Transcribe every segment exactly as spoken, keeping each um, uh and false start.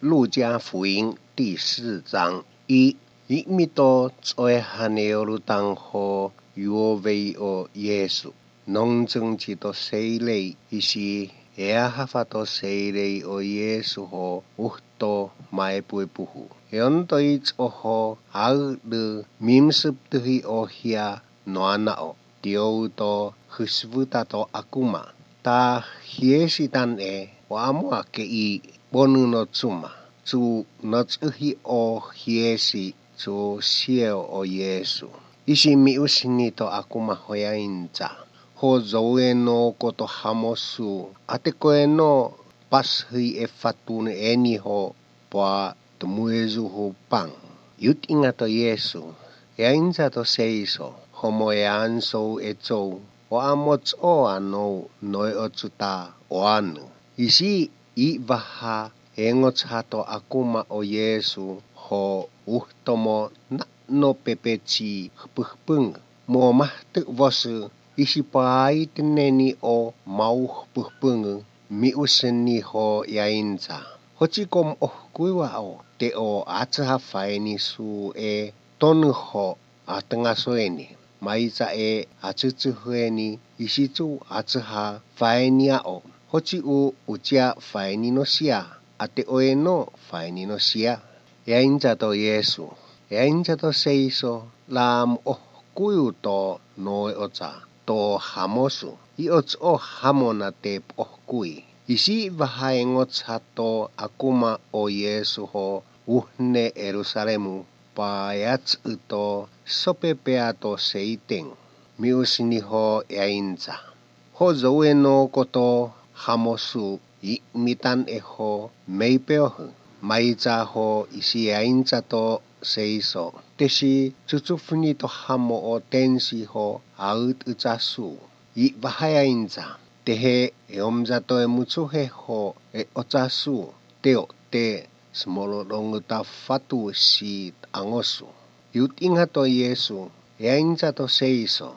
路加福音第四章一，一米多作为哈内有路当后有为哦耶稣。 Nongzengtji to seirei isi eahafa to seirei o Yesu ho uhto maepuepuhu. Eontoi tsoho audü mimsuptuhi ohia noanao. Tiouto husvuta to akuma. Ta hiesitan e o amoa ke i bonü no tsuma. Tsu no tsuhi o hiesi tsu sieo o Yesu. Isi mi usini to akuma ho yainza. Ho zoueno koto hamosu. Atekoeno pasui efatu eni ho pua tumuezu ho pang. Yutinga to Yesu. Yainza to seiso. Homo ya ansou etsou. O amo tso anou noe otsuta oanu. Isi i vaha engotsato akuma o Yesu ho uhtomo na no pepetsi hpyhpyng. Mo mahtu vosu isi pua aiteneni o mau hpyhpyng mi usini ho yainza. Hotjikom ohkuiwa o te o atsaha faeni su e tonü ho atengasueni, maitsa e atsutsuhueni, isitsu atsuha faenia o, hotji u utja faeni nosia, ate oeno faeni nosia. Yainza to Yesu, yainza to seiso, lam ohkuyu to noe otsa, to hamosu, i ots o hamona te ohkui. Isi vaha engotsato akuma o Yesu ho uhne Erusalemu, pa yats uto sopepea to seiteng, mi usini ho yainza. Ho zoueno koto hamosu i mitan eho meipeohu, maitsa ho isi yainza to seiso, tesi tsutsufuni to hamo o tensi ho aut utsasu, i vaha yainza, tehe eomzato emutsuhe ho e otsasu, teo te smolodonguta fatu si angosu. Yutinga to Yesu, yainza to seiso,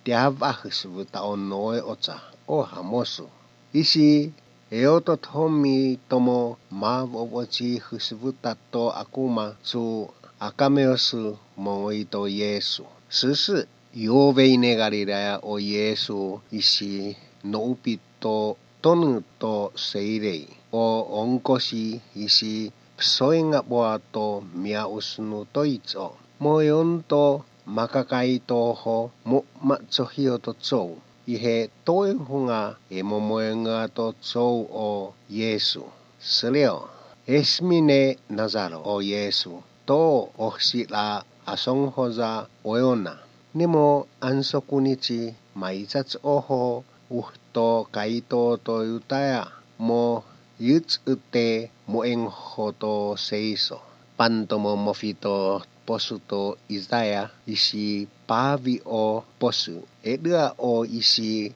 te avahusvuta o noe otsa, o hamosu. Isi eototomi tomo mavovotji husvuta to akuma tsu akameosu mongoi to Yesu. Sisi, yoveine Galilea o Yesu isi noupi to tonü to seirei, o onkosi isi psoenga boa to mia usunu toitso. Moyonto makakai toho mo matsohio to tsou. Ihe toehunga emomoenga to tsou o Yesu. Seleo, esmine Nazaro o Yesu. To ohsila asonghoza oyona. Nemo ansokunitsi maitsatsi oho uhto kaito to Yutaya mo yitsute mo enghoto seiso. Pantomo mofito posuto Isaya isi pavi o posu. Edua o isi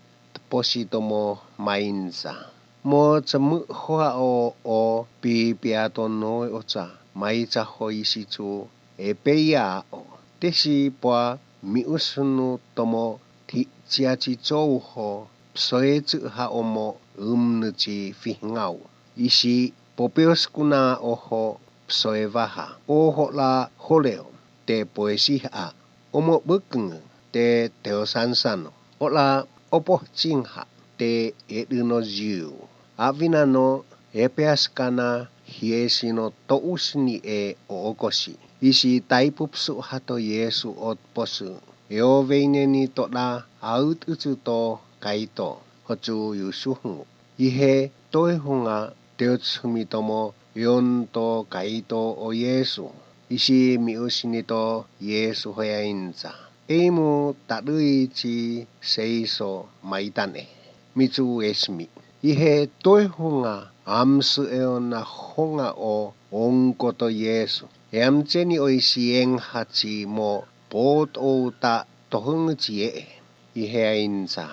positomo mainza. Mo tsemuhoa o o pipia to noe otsa maitsa ho isitsu. Epeia o tesi pua mi usunu tomo ti tsiatsi tsouho psoetsu ha omo umnutsi fihingau. Isi popeoskuna oho psoevaha oho la holeo te poesiha omo bukng te teosansano ola opo tsinha te edino ziu. Avinano epeaskana hiesino to usni e ookosi. Isi taipupsu hato Yesu ot posu. Eoveineni toda aut utsu to kaito. Hotsu yusuhungu. Ihe toehunga teotsumitomo yonto kaito o Yesu. Isi mi usini to Yesu hoyainza. Eimu tadui tsi seiso maitane. Mitsu esmi. Ihe toehunga amsu eona honga o onkoto Yesu. Eamtseni oisi enghatsi mo pot outa tohungutsi yee. Ihe ainza.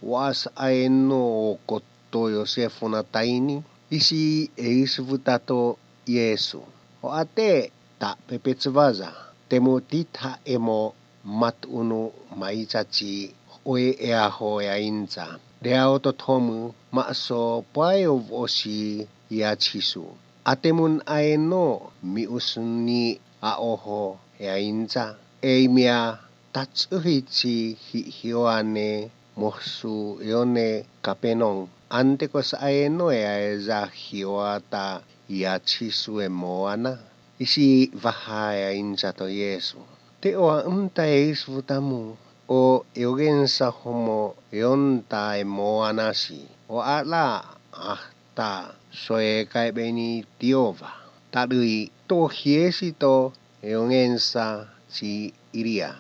Was aeno okoto Yosefu na taini. Isi eisuvutato Yesu. O ate ta pepetsuvaza. Temu tita emo mat unu maitsatsi oe eaho yainza. Dea ototomu maso pwayo vosi ya Jisu. Atemun aeno mi usni a oho ya inza. Eimia tatsuhitsi hi hioane mosu yone Kapenong. Antekos aeno ya eza hioata ya tsisue moana. Isi vaha ya inza to Yesu. Te oa mta eis vutamu, o eugensa homo yonta emoanasi, o ala ahta soe kaebeni tiova. Tarui to hiesi to eugensa tsi iria.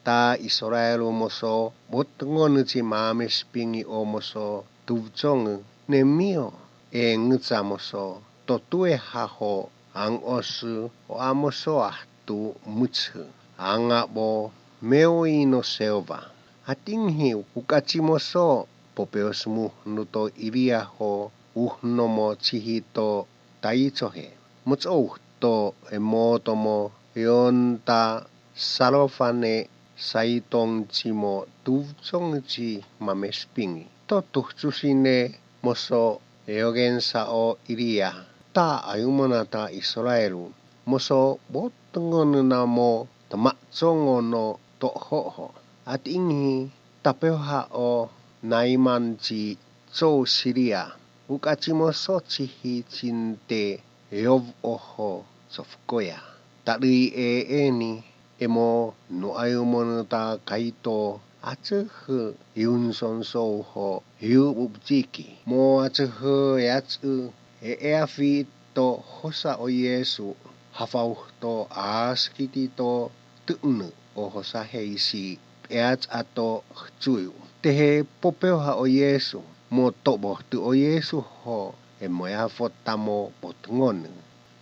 Ta Israel moso botngon tsi mames pingi o moso tuvtsong, nemio e ngutsa moso totue haho ang os o amoso ahtu mutshu angabo meoi no seova. Atinghi ukatsi moso popeos muhnu to iria ho uhnomo tsihito taitsohe. Motso uhto emotomo yonta Salofane saitong tsi mo tuvtsong tsi mames pingi. To tuhtsusine moso eugensa o iria. Ta ayumonata Israel. Moso botngon namo tmatsong no to hoho. Atinghi tapeoha o Naiman tsi tsou Siria. Ukatsi moso tsihi tsinte yov oho tsofukoya. Tarui e eni emo nu ayumonata kaito atsuhu iunsonsouho iububtsiki. Mo atsuhu yatsu e eafi to hosa o Yesu hafa uhto aaskiti to tnu o hosa heisi eats ato htsuyu. Tehe popeoha o Yesu mo tobohtu o Yesu ho emo ya fotamo potngon.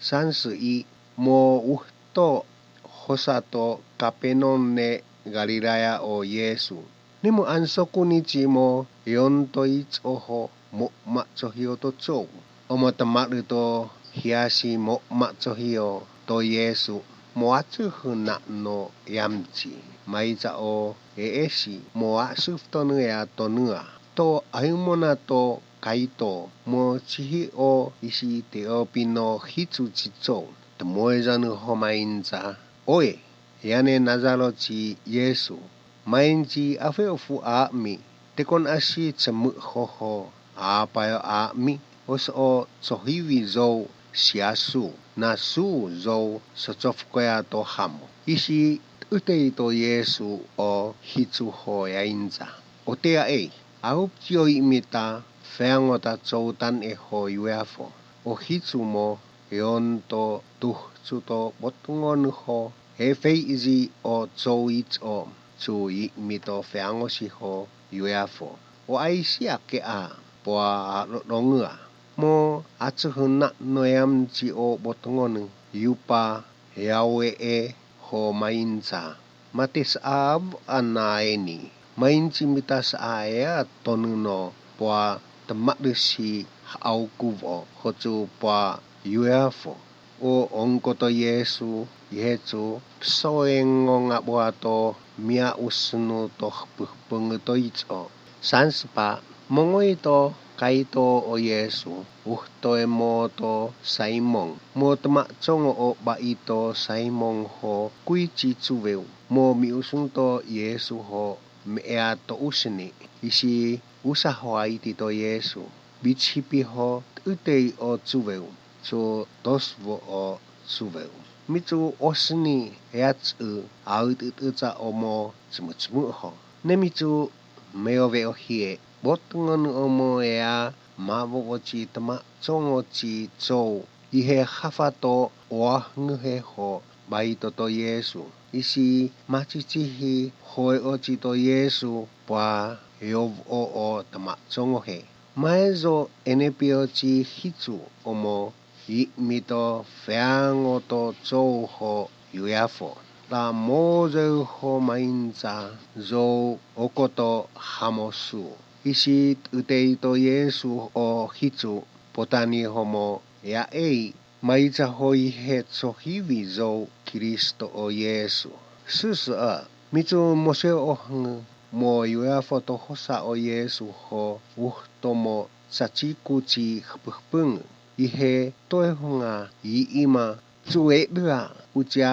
Sansu i mo uhto hosato Kapenone Galilaya o Yesu. Nimo anso kunitsi mo yonto itsoho mo matsohio to tsou. Omo tamaru to hiasi mo matsohio to Yesu mo atsuhuna no yamtsi. Maitsa o eesi mo asuftonua tonua. To ayumona to kaito mo tsihi o isi te opino hitsu tsitsou. Tmoezanu ho mainza. Oe, yane Nazarotsi Yesu, mainzi afe ofu aami, tekon asi tsemu hoho, aapayo aami, os o tsohivi zou siasu, na su zou sotsofukoya to hamo. Isi utei to Yesu o hitsu ho yainza. Otea ei, auptio imita, feango ta tsoutan eho yueafo, o hitsu mo, yonto tuhtsu to botngon ho, he feizi o tsouitso tsu yi mito feango siho yueafo. O aisi ake a poa a dodongua. Mo atsuhuna no yamtsi o botngon yupa yawe e ho mainza. Mates av ana eni. Mainzi mitas a ea tonuno poa tmadusi aukuvo hotsu poa yueafo. O ongkoto Yesu, Yesu, psoengo nga boato mia usnu to hpupung to itso. Sanspa, mongoito kaito o Yesu, uhto emoto Simon, mo tma tsongo o baito Simon ho kuitsi tsuveu, mo mi usnto Yesu ho me ea to usni, isi usaho aiti to Yesu, bitsipi ho tutei o tsuveu. Tsu tosvo o tsuveu. Mitsu osni yatsu autututsa omo tsumutsumuho. Nemitsu meyove ohie, botngon omo ea mavo otsi tma tsongo tsi tsou. Ihe hafato oahnghe ho baito to Yesu. Isi matsitsihi hoe otsi to Yesu pwa yov o o tma tsongo he. Maezo enepio tsi hitsu omo yi mito feango to tsou ho yueafo. Ta mozeu ho mainza zou okoto hamosu. Isi tutei to Yesu o hitsu potani homo ya ei maitsa ho ihe tsohivi zou Kristo o Yesu. Susu a, mitsu mose ohng mo yueafo to hosa o Yesu ho uhtomo tsatsiku tsi hpupung. ihe toehunga yiima tsuwebwa kutja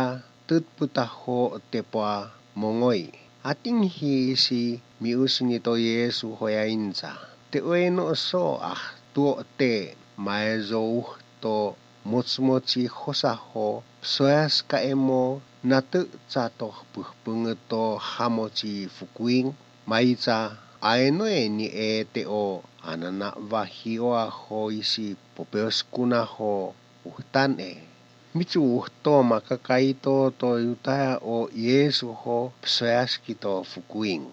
tutputaho tepwa mongoi. Atingihi isi mi usinito Yesu hoya inza. Te oeno so ah tuo te maezo uhto motsumotsi hosaho soyaska emo natu tsato pupungto hamotsi fukuing. Maitsa aeno eni ete o anana vahi oaho isi popeoskunaho uhtan e. Mitsu uhto makakaito to yutaya o Yesu ho psoyaskito fukuing.